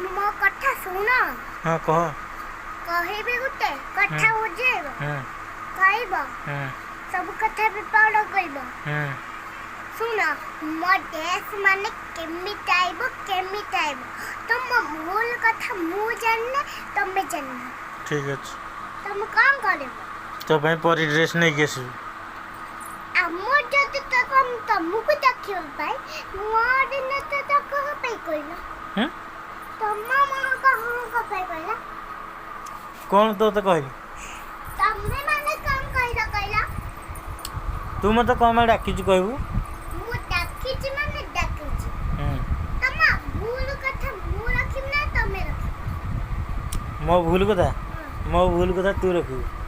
ମୋ କଥା ଶୁଣ। ହଁ, କହ। କହିବି ଗୋଟେ କଥା, ବୁଝେଇବ? ହୁଁ। କହିବ? ହୁଁ। ସବୁ କଥା ବିପାଳ କହିବ? ହୁଁ। ଶୁଣ, ମୋ ଡ୍ରେସ୍ ମାନେ କେମିତି ଆଇବ, କେମିତି ଆଇବ? ତମ ଭୁଲ କଥା ମୁଁ ଜାଣିନେ, ତମେ ଜାଣିନ। ଠିକ୍ ଅଛି। ତମେ କ'ଣ କରିବ? ତୋ ପାଇଁ ପରି ଡ୍ରେସ୍ ନେଇକି ଆସିବି। ଆମ ଯଦି ତ ତମକୁ ଦେଖିବା ପାଇଁ ମୋ ଦିନ ତ କଣ ପାଇଁ କହିଲ? ହୁଁ। ତମ ମା କଣ ପାଇଁ କହିଲା? କ'ଣ ତୋତେ କହିଲି? ତମେ ମାନେ କ'ଣ କହିଲ କହିଲ? ତୁ ମୋତେ କ'ଣ ପାଇଁ ଡାକିଛୁ କହିବୁ? ମୁଁ ଡାକିଛି ମାନେ ଡାକିଛି। ହୁଁ। ତମ ଭୁଲ କଥା ମୁଁ ରଖିବି ନା ତମେ ରଖିବ? ମୋ ଭୁଲ କଥା, ମୋ ଭୁଲ କଥା ତୁ ରଖିବୁ।